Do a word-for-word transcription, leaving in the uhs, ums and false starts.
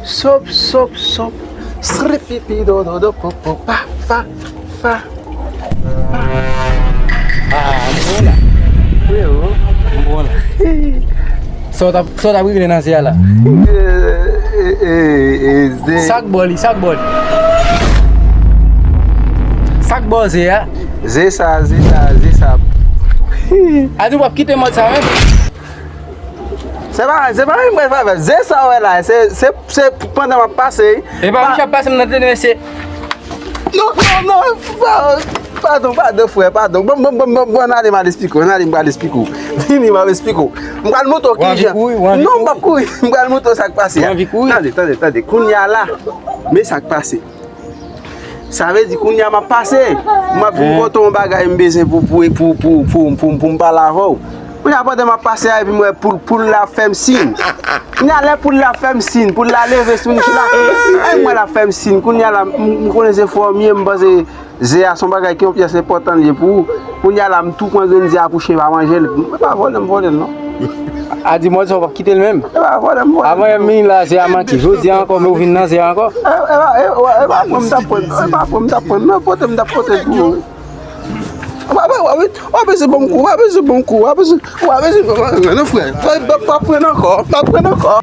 Sop, sop, sop. Sripipi do do do po po pa fa fa. Ah, m bon la. Wi, o. M bon la. Sa w t ap, sa w t ap regle nan ze a la? E, e, e, e, ze. Sa k bò li, sa k bò li? Sa k bò ze a? Ze sa, ze sa, ze sa. A di w p ap kite mòd sa menm? Se pa, se pa menm mwen favè. Ze sa w wè la, se, se, se pandan m ap pase. E pa mouche ap pase m nan tande mesye. Non, non, non, pa-, padon, padon, frè, padon. Bon, bon, bon, bon, bon, ann ale, m al esplike w, ann ale, m pral esplike w. Vini, m ap esplike w. M pral montre w kijan. Non, m p ap kouri, m pral montre w sa k pase a. Tande, tande, tande. Kounye a la, men sa k pase. Sa vle di, kounye a m ap pase, m ap vin konte w yon bagay m bezwen pou, pou, pou, pou, pou, pou, pou m pale avè w. Kounye a, pandan m ap pase a, epi m wè poul, poul la fè m siy. Kounye a, lè poul la fè m siy, poul la leve sou nich la. Lè m wè l ap fè m siy, kounye a la, m, m konnen se fòmye, m panse ze a se yon bagay ki yon pyès enpòtan li ye pou ou. Kounye a la, m tou pran grenn ze a pou chen pa manje l. E pa vòlè m vòlè l, non. A di mòd sa, w p ap kite l menm? E pa vòlè m vòlè l. Avan yè m vini la, ze a manke. Jodi a ankò, men w vin nan ze a ankò? E, e pa, e, e pa pran m t ap pran, e pa pran m t ap pran, non, pote m t ap pote l pou ou. W ap, w ap, w ap bezwen ban m kou, w ap bezwen ban m kou, w ap bezwen, w ap bezwen ban m, non, frè. Pa, pa, pa pran ankò, pa pran ankò.